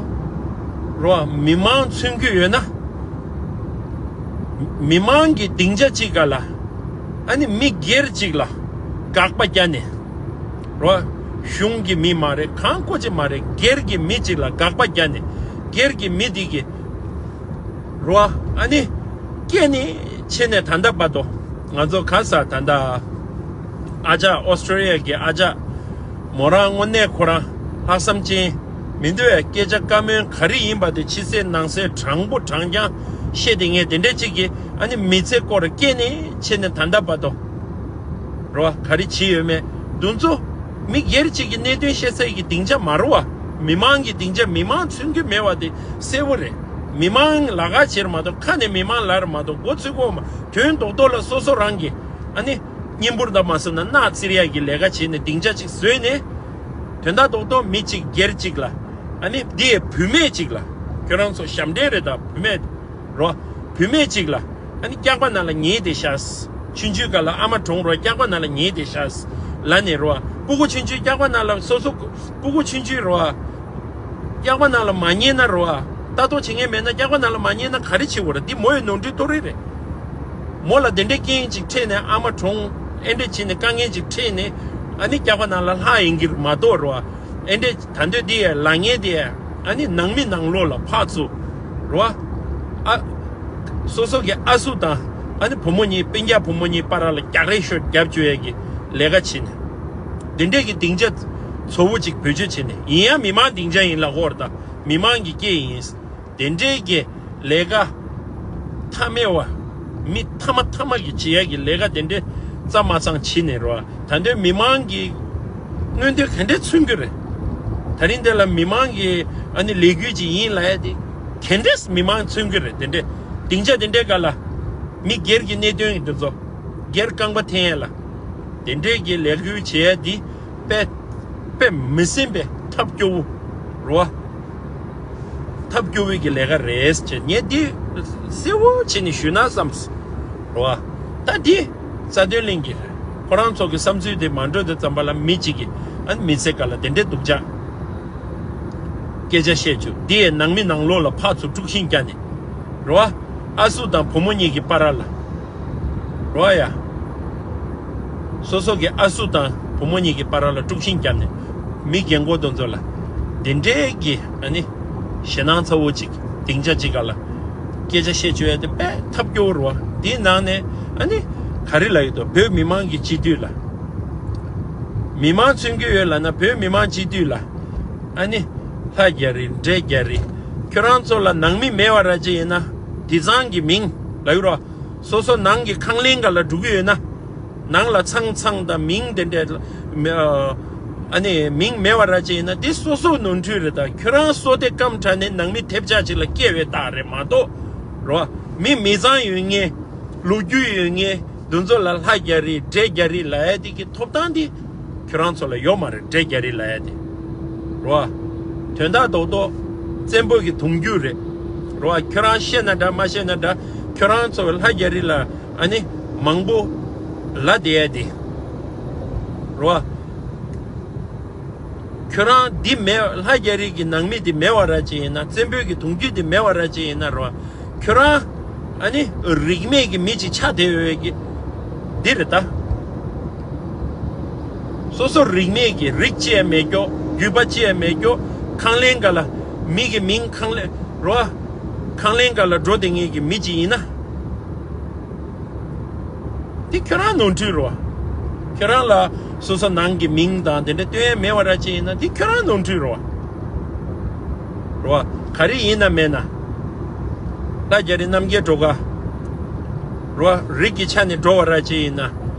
རོ། མི་མང་མཚོན་རྒྱུ་ཡོད་ན། མི་མང་གི་སྡིངས་ཆ་གཅིག་ག་ལ་ཨ་ནི་མི་སྒེར་གཅིག་ལ་དགག་པ་རྒྱག་ནས་རོ། གཞུང་གི་མི་མ་རེད། གང་ཀོ་ཅི་མ་རེད། སྒེར་གྱི་མི་གཅིག་ལ་དགག་པ་རྒྱག་ནས་སྒེར་གྱི་མི་དེ་གི་རོ། ཨ་ནི་སྐྱེ་ནི་ཆེ་ནས་ད་ལྟ་བར་དུ་ང་ཚོ་ག་ས་ད་ལྟ་ཨ་ཅག་ཨོ་སི་ཀྲོ་ལི་ཡ་གི་ཨ་ཅག་མོ་རང་དངོས་གནས་ཁོ་རང་ལྷག་བསམ་ཅན་མི་འདུག་བས། སྐད་ཆ་བཀའ་མོལ་ག་རེ་ཡིན་པ་དེ་ཕྱི་གསལ་ནང་གསལ་དྲང་པོ་དྲང་རྐྱང་བཤད་དེ་ངས་དེ་འདྲས་གཅིག་གི་ཨ་ནི་མི་ཚེ་སྐོར་སྐྱེ་ནས་ཆེ་ནས་ད་ལྟ་བར་དུ་རོ། ག་རེ་བྱས་ཡོད་མེད་དུ་ཚོ་མི་སྒེར་གཅིག་གི་གནད་དོན་བཤད་ས་ཡི་གི་སྡིངས་ཆ་མ་རུ་བ། མི་མང་གི་སྡིངས་ཆ་མི་མང་མཚོན་གྱི་མེད་བ་དེ་གསལ་བོ་རེད། མི་མང་ལ་ཁ་བྱེར་མ་གཏོགས་ཁ་ནས་མི་མང་ལར་མ་གཏོགས་མགོ་ཚུགས་གོ་མ། དོན་རྡོག་རྡོག་ལ་སོ་སོ་རང་གི་ཨ་ནི་སྙིང་པོར་ད་མ་སོང་ན་སྣག་བཙིར་ཡ་གི་ལས་ཀ་བྱས་ནས་སྡིངས་ཆ་གཅིག་བཟོས་ནས་དོན་དག་རྡོག་རྡོག་མི་གཅིག་སྒེར་གཅིག་ལ་ཨ་ནི་འདི་ཡའི་བུད་མེད་གཅིག་ལ་ཁྱོད་རང་ཚོ་ཞབས་འདྲེན་རེད་ད་བུད་མེད། རོ། བུད་མེད་ཅིག་ལ་ཨ་ནི་སྐྱག་པ་ནང་ལ་ཉལ་བསྡད་ཤག་ཆུང་ཆུང་སྒང་ལ་ཨ་མ་གྲོངས་རོ། སྐྱག་པ་ནང་ལ་ཉལ་བསྡད་ཤག་ལབ་ནས་རོ། སྤུ་གུ་ཆུང་ཆུང་སྐྱག་པ་ནང་ལ་སོ་སོ་སྤུ་གུ་ཆུང་ཆུང་རོ། སྐྱག་པ་ནང་ལ་མ་ཉལ་ན་རོ། ལྟ་རྟོག་བྱེད་མཁན་མེད་ན་སྐྱག་པ་ནང་ལ་མ་ཉལ་ན་ག་རེ་བྱེད་དགོས་རེད། འདི་མོ་ཡི་ནོར་འཁྲུལ་རྡོག་རེ་རེད། མོ་ལ་དེ་འདྲའི་རྐྱེན་ཅིག་འཕྲད་ནས་ཨ་མ་གྲོངས་ཨེ་འདྲ་བྱས་ནས་དཀའ་ངལ་ཅིག་འཕྲད་ནས་ཨ་ནི་སྐྱག་པ་ནང་ལ་ལྷག་ཡིན་གྱི་མ་གཏོགས་རོ། ཨེ་འདྲས་ད་འདོད་འདི་ཡ་ལ་ངན་འདི་ཡ་ཨ་ནི་ནང་མི་ནང་ལོགས་ལ་ཕར་ཚུར་རོ། ཨ། སོ་སོ་གི་ཨ་སུ་དང་ཨ་ནི་བུ་མོ་གཉིས་སྤུན་ཀྱག་བུ་མོ་གཉིས་བར་ལ་རྒྱག་རེས་ཤོར་རྒྱབ་བཅུག་ཡས་ཀྱི་ལས་ཀ་བྱེད་ནས། འདི་འདྲས་ཀྱི་སྡིངས་ཆ་ཚོ་བོ་ཅིག་བེད་སྤྱོད་བྱེད་ནས་ཡིན་ཡང་མི་མང་སྡིངས་ཆ་ཡིན་ལ་ཧོར་དང་མི་མང་གི་སྐད་ཡིན། དེ་འདྲའི་གི་ལས་ཀ་མཐའ་མེད་བ། མི་ཐ་མ་ཐ་མ་གི་བྱེད་ཡ་གི་ལས་ཀ་དེ་འདྲའི་རྩ་མ་ཚང་བྱེད་ནས་རོ། ད་འདོད་མི་མང་གི་མངོན་འདོད་ག་འདྲས་མཚོན་གི་རེད། ད་རིང་འདི་ལ་མི་མང་གི་ཨ་ནི་ལས་འགུལ་ཅིག་ཡིན་ལབ་ཡ་དེ་ག་འདྲས་མི་མང་མཚོན་གི་རེད། དེ་འདྲས་སྡིངས་ཆ་དེ་འདྲའི་སྒང་ལ་མི་སྒེར་གྱི་གནད་དོན་འདི་ཚོ་སྒེར་རྐང་པ་འཐེན་ཡ་ལ་དེ་འདྲའི་གི་ལས་འགུལ་བྱེད་ཡ་དེ། དཔེ་དཔེ་མི་སྲིད་པའི་ཐབས་སྐྱོ་བོ་རོ། ཐབས་སྐྱོ་བོའི་གི་ལས་ཀ་རེད་ཅེས་ངས་འདི་གསལ་བོ་བྱས་ནས་ཞུས་ན་བསམས་རོ། ད་འདི་རྩ་དོན་གླིང་གི་ཁོ་རང་ཚོ་གི་བསམ་ཚུལ་དེ་མ་འགྲོ་དེ་ཙམ་པ་ལ་མི་གཅིག་གིས་ཨ་ནི་མི་ཚེ་སྒང་ལ་དེ་འདྲའི་སྡུག་ཅག་སྐད་ཆ་བཤད་བཅུག་འདི་ཡའི་ནང་མི་ནང་ལོགས་ལ་ཕར་ཚུར་དཀྲུག་ཤིང་བརྒྱབ་ནས་རོ། ཨ་སུ་དང་བུ་མོ་གཉིས་ཀྱི་བར་ལ། རོ་ཡ། སོ་སོ་གི་ཨ་སུ་དང་བུ་མོ་གཉིས་ཀྱི་བར་ལ་དཀྲུག་ཤིང་བརྒྱབ་ནས་མི་རྒན་གོག་དེ་ཚོ་ལ་འདི་འདྲའི་གི་ཨ་ནི་ཞེད་སྣང་ཚ་བོ་ཅིག་སྡིངས་ཆ་ཅིག་ག་ལ་སྐད་ཆ་བཤད་བཅུག་ཡ་དེ་དཔེ་ཐབས་སྐྱོ་བོ་རོ། འདིའི་ནང་ནས་ཨ་ནི་ག་རེ་ལབ་ཡོད་དོ། བོད་མི་མང་གི་སྤྱི་འཐུས་ལ་མི་མང་མཚོན་གྱི་ཡོད་ལབ་ན་བོད་མི་མང་སྤྱི་འཐུས་ལ་ཨ་ནི་ལྷ་རྒྱ་རི་འདྲེ་རྒྱ་རི་ཁྱོད་རང་ཚོ་ལ་ནང་མི་མེད་པ་ར་ཅིག་ཡིན་ན་དེ་ཚང་གི་མིང་ལབ་ཡོད་རོ། སོ་སོ་ནང་གི་ཁང་གླིང་ག་ལ་འགྲོ་གི་ཡོད་ན། ནང་ལ་ཚང་ཚང་དང་མིང་དེ་འདྲས་ཨ་ནི་མིང་མེད་པ་ར་ཅིག་ཡིན་ན་དེ་སོ་སོ་ནོར་འཁྲུལ་རེད། ད་ཁྱོད་རང་སོ་དེ་སྐམ་དྲགས་ནས་ནང་མི་ཐེབས་ཆག་ཅིག་ལ་སྐྱེ་བའི་རྟགས་རེད་མ་གཏོགས་རོ། མི་མི་ཚང་ཡོད་ངེས་ལོ་རྒྱུས་ཡོད་ངེས་འདི་ཚོ་ལ་ལྷ་རྒྱ་རི་འདྲེ་རྒྱ་རི་ལབ་ཡ་དེ་གི་ཐོབ་ཐང་དེ་ཁྱོད་རང་ཚོ་ལ་ཡོད་མ་རེད། འདྲེ་རྒྱ་རི་ལབ་ཡ་དེ་རོ། དོན་དག་རྡོག་རྡོག་བཙན་པོ་གི་གདུང་རྒྱུད་རེད་རོ། ཁྱོད་རང་ཤེས་ན་འདྲ་མ་ཤེས་ན་འདྲ་ཁྱོད་རང་ཚོ་ལྷ་རྒྱ་རི་ལ་ཨ་ནི་མང་པོ་ལབ་བསྡད་ཡ་དེ་རོ། ཁྱོད་རང་འདི་མེད་ལྷ་རྒྱ་རི་གི་ནང་མི་འདི་མེད་པ་ར་ཅིག་ཡིན་ན་བཙན་པོའི་གི་གདུང་རྒྱུད་འདི་མེད་པ་ར་ཅིག་ཡིན་ན་རོ། ཁྱོད་རང་ཨ་ནི་རིག་གནས་ཀྱི་མི་ཅིག་ཆགས་བསྡད་ཡོད་ཀྱི་འདི་རེད་ད། སོ་སོ་རིག་གནས་ཀྱི་རིགས་ཅི་ཡང་མེད་ཀྱོ། རྒྱུད་པ་ཅི་ཡང་མེད་ཀྱོ། ཁང་གླིང་ག་ལ་མི་གི་མིང་ཁང་གླིང་རོ། ཁང་གླིང་ག་ལ་འགྲོ་བསྡད་མཁན་གྱི་མི་ཅིག་ཡིན་ན། འདི་ཁྱོད་རང་ནོར་འཁྲུལ་རེད་བ། ཁྱོད་རང་ལ་སོ་སོ་ནང་གི་མིང་དང་དེ་འདྲ་སྟོན་ཡས་མེད་པ་ར་ཅིག་ཡིན་ན་འདི་ཁྱོད་རང་ནོར་འཁྲུལ་རེད་བ། རེད་བ། ག་རེ་ཡིན་ན་མེད་ན། ལྷ་རྒྱ་རི་རྣམ་རྒྱལ་སྒྲོལ་དཀར། རེད་བ། རིགས་ཀྱི་ཆ་ནས་འགྲོ་བ་ར་ཅིག་ཡིན་ན་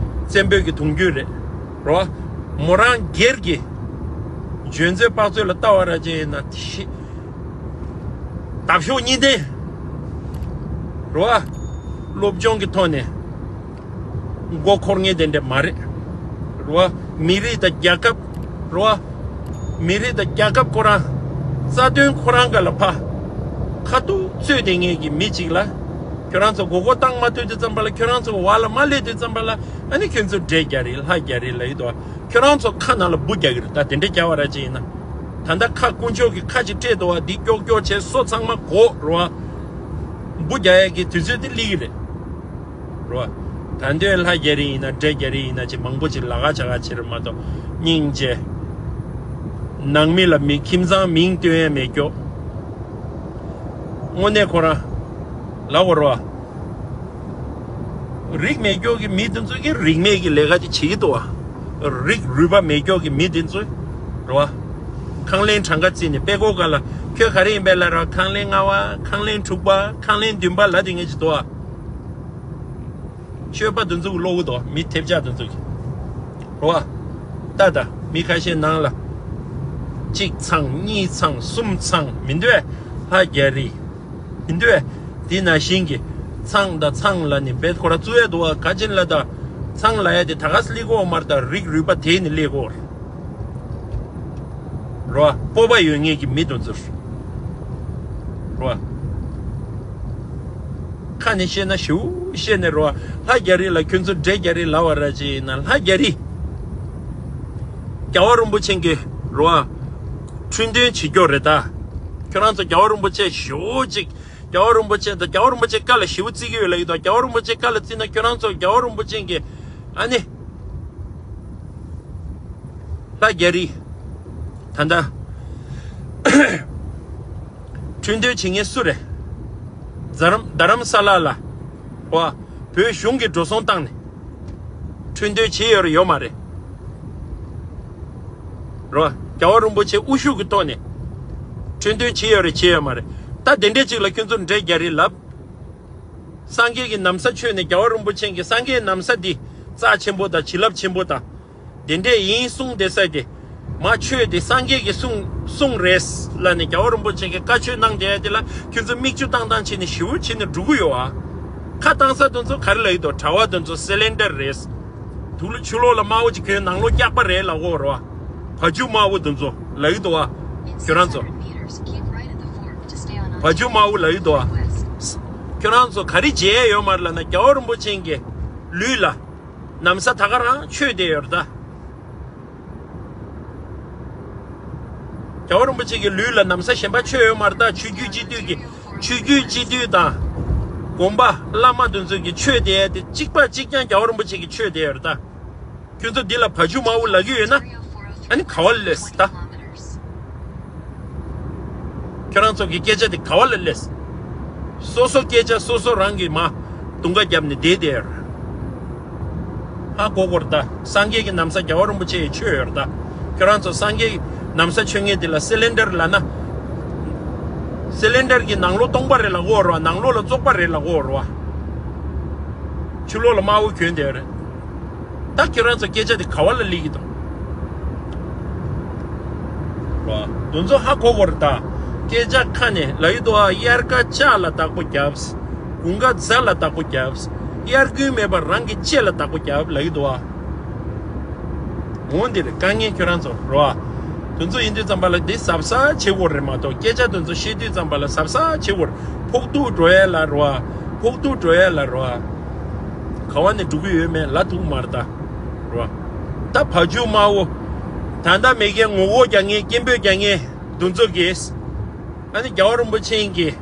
བཙན་པོའི་གི་གདུང་རྒྱུད་རེད། རེད་བ། མོ་རང་སྒེར་གྱི་འཇོན་ཚོད་དཔག་ཚོད་ལ་ལྟ་བ་ར་ཅིག་ཡིན་ན་ཤི། འདབ་གཤོག་གཉིས་ལྡན། རེད་བ། སློབ་སྦྱོང་གི་ཐོག་ནས་མགོ་འཁོར་མཁན་དེ་འདྲ་མ་རེད། རེད་བ། མི་རིགས་དང་རྒྱལ་ཁབ། རེད་བ། མི་རིགས་དང་རྒྱལ་ཁབ་ཁོ་རང་། རྩ་དོན་ཁོ་རང་ག་ལ་ཕ། ཁ་ཐུག་རྩོད་དེ་ངེས་ཀྱི་མི་གཅིག་ལ། ཁྱོད་རང་ཚོ་མགོ་སྐོར་བཏང་མ་ཐུབ་དུས་ཙམ་པ་ལ་ཁྱོད་རང་ཚོ་བར་ལ་མ་སླེབས་དུས་ཙམ་པ་ལ་ཨ་ནི་ཁྱོད་ཚོ་འདྲེ་རྒྱག་རེད་ལྷ་རྒྱག་རེད་ལབ་ཡོད་དོ། ཁྱོད་རང་ཚོ་ཁ་ནང་ལ་འབུ་རྒྱག་གི་རེད་ད་དེ་འདྲ་རྒྱག་པ་ར་ཅིག་ཡིན་ན། ད་ལྟ་ཁ་དཀོན་མཆོག་གི་ཁ་ཅིག་སྤྲད་འདུག་བ་འདི་ཀྱོག་ཀྱོག་བྱས་སོ་ཚང་མ་གོག་རེད་བ། འབུ་རྒྱག་ཡས་ཀྱི་དུས་ཚོད་དེ་སླེབས་ཀྱི་རེད། རེད་བ། ད་འདོད་ལྷ་རྒྱ་རི་ཡིན་ན་འདྲེ་རྒྱ་རི་ཡིན་ན་ཅིག་མང་པོ་ཅིག་ལ་ཁ་ཆ་ཁ་ཕྱིར་མ་གཏོགས་སྙིང་རྗེ། ནང་མི་ལ་མི་ཁྱིམ་ཚང་མིང་སྟོན་ཡས་མེད་ཀྱོག་དངོས་གནས་ཁོ་རང་ལབ་དགོས་རེད་བ། རིགས་མེད་ཀྱོག་གི་མི་དེ་ཚོ་གིས་རིགས་མེད་ཀྱི་ལས་ཀ་དེ་བྱེད་ཀྱི་འདུག་བ། རིགས་རུས་པ་མེད་ཀྱོག་གི་མི་དེ་ཚོ་རེད་བ། ཁང་ལན་གྲངས་ཀ་བརྩིས་ནས་དཔེ་ཀོ་ག་ལ་ཁྱོད་ག་རེ་ཡིན་པས་ལབ་ར་ཁང་ལན་ལྔ་བ་ཁང་ལན་དྲུག་པ་ཁང་ལན་བདུན་པ་ལབ་དེ་ངས་ཅིག་འདུག་བ། ཆོས་པ་དེ་ཚོ་གི་བློ་བུ་དོ་མི་ཐེབས་ཆག་དེ་ཚོ་གི་རེད་བ། ད་ད་མི་ཁ་ཤས་ནང་ལ་གཅིག་ཚང་གཉིས་ཚང་གསུམ་ཚང་མི་འདོད་ལྷ་རྒྱ་རི། མི་འདོད། དེ་ནང་བཞིན་གྱི་ཚང་དང་ཚང་ལ་ནི་བེད་ཁོ་ར་བཙུགས་ཡས་འདུག་བ་ག་ཅིན་ལ་ད། ཚང་ལ་ཡ་དེ་ད་ག་སི་ལི་གོ་མར་ད་རིགས་རུས་པ་དེ་ནི་ལི་གོ་རོ། སྤོབས་པ་ཡོད་ངེས་ཀྱི་མི་དུ་འཛུར་རོ། ཁ་ནས་བཤད་ན་ཞུ་བཤད་ནས་རོ། ལྷ་རྒྱ་རི་ལ་ཁྱོད་ཚོ་འདྲེ་རྒྱ་རི་ལབ་པ་ར་ཅིག་ཡིན་ན་ལྷ་རྒྱ་རི། རྒྱལ་བ་རིན་པོ་ཆེ་གི་རོ། ཁྲུན་དོན་བྱེད་རྒྱུ་རེད་ད། ཁྱོད་རང་ཚོ་རྒྱལ་བ་རིན་པོ་ཆེ་ཞུ་ཅིག་རྒྱལ་བ་རིན་པོ་ཆེ་དང་རྒྱལ་བ་རིན་པོ་ཆེ་བཀའ་ལ་ཞིབ་བརྩི་གི་ཡོད་ལ་ཡིན་དང་རྒྱལ་བ་རིན་པོ་ཆེ་བཀའ་ལ་བརྩིས་ན་ཁྱོད་རང་ཚོ་རྒྱལ་བ་རིན་པོ་ཆེ་གི་ཨ་ནི་ལྷ་རྒྱ་རི་ད་ལྟ་ཁྲུན་དོན་བྱེད་མཁན་སུ་རེད། རྡ་རམ་རྡ་རམ་ས་ལ་ལ་བ་བོད་གཞུང་གི་འགྲོ་སོང་བཏང་ནས་ཁྲུན་དོན་བྱེད་ཡོད་རེད་ཡོད་མ་རེད། རོ། རྒྱལ་བ་རིན་པོ་ཆེ་དབུ་བཞུགས་ཀྱི་ཐོག་ནས་ཁྲུན་དོན་བྱེད་ཡོད་རེད་བྱེད་ཡོད་མ་རེད། ད་དེ་འདྲས་ཅིག་ལ་ཁྱོད་ཚོ་འདྲེ་རྒྱ་རི་ལབ། སངས་རྒྱས་ཀྱི་ན་བཟའ་མཆོད་ནས་རྒྱལ་བ་རིན་པོ་ཆེ་གིས་སངས་རྒྱས་ན་བཟའ་འདི་རྩ་ཆེན་པོ་དང་བྱིན་རླབས་ཆེན་པོ་དང་དེ་འདྲས་ཡིན་གསུངས་བསྡད་ས་དེ་མ་ཆོས་དེ་སངས་རྒྱས་ཀྱིས་གསུངས་གསུངས་རེད་ལབ་ནས་རྒྱལ་བ་རིན་པོ་ཆེ་གིས་བཀའ་ཆོས་གནང་བསྡད་ཡ་དེ་ལ་ཁྱོད་ཚོ་མིག་ཆུ་བཏང་བཏང་བྱས་ནས་ཞེ་པོ་བྱས་ནས་འགྲོ་གི་ཡོད་ཨ། ཁ་བཏང་ས་དེ་ཚོ་ག་རེ་ལབ་ཡོད་དོ། གྲྭ་པ་དེ་ཚོ་སི་ལིན་ཌར་རེད། དུག་ལོག་ཆུ་ལོག་ལ་དམར་པོ་ཅིག་གྱོན་ནང་ལོགས་སྐྱག་པ་རེད་ལབ་གོ་རོ། བ་ཕ་ཇུ་དམར་པོ་དེ་ཚོ་ལབ་ཡོད་དོ་བ། ཁྱོད་རང་ཚོ་བ་ཇུ་དམར་པོ་ལབ་ཡོད་དོ་བ། ཁྱོད་རང་ཚོ་ག་རེ་བྱས་ཡོད་མ་རེད་ལབ་ན་རྒྱལ་བ་རིན་པོ་ཆེ་གི་ལུས་ལ་ན་བཟའ་ད་ག་རང་མཆོད་བསྡད་ཡོད་རེད་ད། རྒྱལ་བ་རིན་པོ་ཆེ་གི་ལུས་ལ་ན་བཟའ་གཞན་པ་མཆོད་ཡོད་མ་རེད་ད། ཆོས་བརྒྱུད་སྤྱི་འཐུས་ཀྱི་ཆོས་བརྒྱུད་སྤྱི་འཐུས་དང་དགོན་པ་བླ་མ་དེ་ཚོ་གི་མཆོད་བསྡད་ཡ་དེ་གཅིག་པ་གཅིག་རྐྱང་རྒྱལ་བ་རིན་པོ་ཆེ་གི་མཆོད་བསྡད་ཡོད་རེད་ད། ཁྱོད་ཚོ་འདི་ལ་བ་ཇུ་དམར་པོ་ལབ་ཀྱི་ཡོད་ན་ཨ་ནི་ག་བ་ལ་སླེབས་ད། ཁྱོད་རང་ཚོ་གི་སྐད་ཆ་དེ་ག་བ་ལ་སླེབས། སོ་སོ་སྐད་ཆ་སོ་སོ་རང་གི་མ་དུང་ཀ་བརྒྱབ་ནས་བསྡད་བསྡད་ཡོད་རེད། ཧ་གོ་གོ་རེད་ད། སངས་རྒྱས་ཀྱི་ན་བཟའ་རྒྱལ་བ་རིན་པོ་ཆེ་ཡི་མཆོད་ཡོད་རེད་ད། ཁྱོད་རང་ཚོ་སངས་རྒྱས་ཀྱི་ན་བཟའ་མཆོད་མཁན་དེ་ལ་སི་ལིན་ཌར་ལབ་ན། སི་ལིན་ཌར་གྱི་ནང་ལོགས་སྟོང་པ་རེད་ལབ་གོ་རོ། ནང་ལོགས་ལ་བཙོག་པ་རེད་ལབ་གོ་རོ། ཕྱི་ལོགས་ལ་དམར་པོ་གྱོན་བསྡད་ཡོད་རེད། ད་ཁྱོད་རང་ཚོ་སྐད་ཆ་དེ་ག་བ་ལ་སླེབས་ཀྱི་འདུག་རོ། དེ་ཚོ་ཧ་གོ་གོ་རེད་ད། སྐད་ཆ་ཁ་ནས་ལབ་ཡི་འདུག་ཨ། དབྱར་ཁ་ལྕགས་ལ་བདག་པོ་རྒྱབ། དགུན་ཁ་རྫ་ལ་བདག་པོ་རྒྱབ། དབྱར་དགུན་མེད་པར་རང་གི་ལྕེ་ལ་བདག་པོ་རྒྱབ་ལབ་ཡི་འདུག་ཨ། འོ་འདི་རེད་དཀའ་ངལ་ཁྱོད་རང་ཚོ་རོ། དེ་ཚོ་ཡིན་དུས་ཙམ་པ་ལ་འདི་གཟབ་གཟབ་བྱེད་དགོས་རེད་མ་གཏོགས་སྐད་ཆ་དེ་ཚོ་བཤད་དུས་ཙམ་པ་ལ་གཟབ་གཟབ་བྱེད་དགོས་རེད། ཕོག་ཐུག་འགྲོ་ཡ་ལ་རོ། ཕོག་ཐུག་འགྲོ་ཡ་ལ་རོ། ག་བ་ནས་འགྲོ་གི་ཡོད་མེད་ལབ་ཐུབ་མ་རེད་ད། རོ། ད་བ་ཕྱུགས་དམར་པོ། ད་ལྟ་མེད་མཁན་ངོ་རྒོལ་རྒྱག་མཁན་སྐད་འབོད་རྒྱག་མཁན་དེ་ཚོ་གིས། ཨ་ནི་རྒྱལ་བ་རིན་པོ་ཆེ་གིས།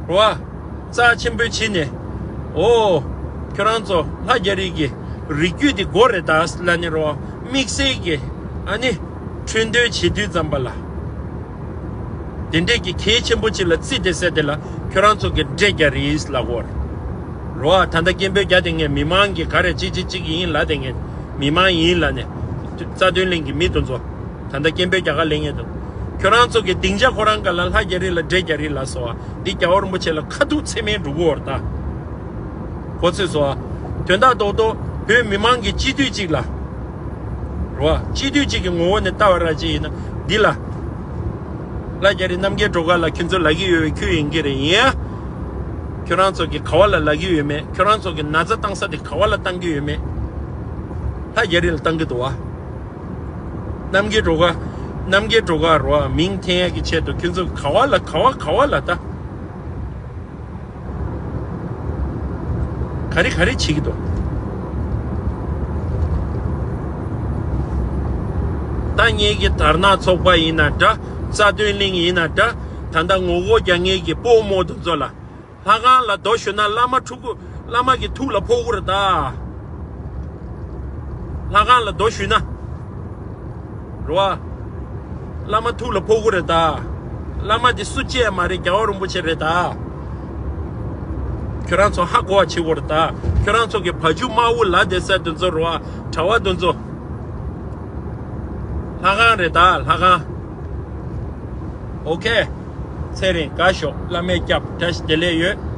རོ། རྩ་ཆེན་པོའི་ཕྱི་ནས། ཨོ། ཁྱོད་རང་ཚོ་ལྷ་རྒྱ་རི་གི་རིགས་རྒྱུད་འདི་དགོས་རེད་ད་ལབ་ནས་རོ། དམིགས་བསལ་གྱི་ཨ་ནི། ཁྲུན་དོན་བྱེད་དུས་ཙམ་པ་ལ། དེ་འདྲས་ཀྱི་གལ་ཆེན་པོ་ཅིག་ལ་བརྩིས་ཏེ་ཟེར་དེ་ལ་ཁྱོད་རང་ཚོ་གི་འདྲེ་རྒྱ་རིས་ལ་གོ། རོ། ཨ། ད་ལྟ་སྐད་འབོད་རྒྱག་དེ་ངས་མི་མང་གི་ག་རེ་ཅིག་ཅིག་ཅིག་ཡིན་ལབ་དེ། ངས་མི་མང་ཡིན་ལབ་ནས། རྩ་དོན་གླིང་གི་མི་དེ་ཚོ། ད་ལྟ་སྐད་འབོད་རྒྱག་ག་སླེབས་མཁན་དེ། ཁྱོད་རང་ཚོ་གི་སྡིངས་ཆ་ཁོ་རང་སྒང་ལ་ལྷ་རྒྱ་རི་ལ་འདྲེ་རྒྱ་རི་ལབ་སོང་བ། འདི་རྒྱལ་བ་རིན་པོ་ཆེ་ལ་ཁ་ཐུག་མཚན་སྨད་འགྲོ་གི་ཡོད་རེད་ད། གོ་ཚོད་སོང་བ། དོན་དག་རྡོག་རྡོག་བོད་མི་མང་གི་སྤྱི་འཐུས་གཅིག་ལ། རོ། སྤྱི་འཐུས་གཅིག་གི་ངོ་བོ་ནས་ལྟ་བ་ར་ཅིག་ཡིན་ན་འདི་ལ། ལྷ་རྒྱ་རི་རྣམ་རྒྱལ་སྒྲོལ་དཀར་ལ་ཁྱོད་ཚོ་ལབ་ཀྱི་ཡོད་པའི་ཁྱོད་ཡིན་གྱི་རེད། ཡིན་ཡ། ཁྱོད་རང་ཚོ་གི་ག་བ་ལ་ལབ་ཀྱི་ཡོད་མེད། ཁྱོད་རང་ཚོ་གི་ན་ཚ་བཏང་ས་དེ་ག་བ་ལ་བཏང་གི་ཡོད་མེད། ལྷ་རྒྱ་རི་ལ་བཏང་གི་འདུག་བ། རྣམ་རྒྱལ་སྒྲོལ་དཀར། རྣམ་རྒྱལ་སྒྲོལ་དཀར་རོ། མིང་འཐེན་ཡ་གི་ཆེད་དུ་ཁྱོད་ཚོ་ག་བ་ལ་ག་བ་ག་བ་ལ་ད། ག་རེ་ག་རེ་བྱེད་ཀྱི་འདུག་ད་ངེད་ཀྱི་དར་ནག་ཚོགས་པ་ཡིན་ན་འདྲ། རྩ་དོན་གླིང་ཡིན་ན་འདྲ། ད་ལྟ་ངོ་རྒོལ་རྒྱག་མཁན་གྱི་སྤོ་རྨོ་དེ་ཚོ་ལ། ལྷ་ཁང་ལ་རྡོ་གཞུས་ན་བླ་མ་ཕྲུ་གུ། བླ་མ་གི་ཐུགས་ལ་ཕོག་གི་རེད་ད། ལྷ་ཁང་ལ་རྡོ་གཞུས་ན། རོ། བླ་མ་ཐུགས་ལ་ཕོག་གི་རེད་ད། བླ་མ་དེ་སུ་གཅིག་མ་རེད། རྒྱལ་བ་རིན་པོ་ཆེ་རེད་ད། ཁྱོད་རང་ཚོ་ཧ་གོ་བ་བྱེད་དགོས་རེད་ད། ཁྱོད་རང་ཚོ་གི་བ་ཕྱུགས་དམར་པོ་ལབ་བསྡད་ས་དེ་ཚོ་རོ། གྲྭ་པ་དེ་ཚོ། ལྷ་ཁང་རེད་ད། ལྷ་ཁང་། ཨོ་ཁེ། ཚེ་རིང་དགའ་ཤོག་བླ་མས་སྐྱབས། བཀྲ་ཤིས་བདེ་ལེགས་ཡོད།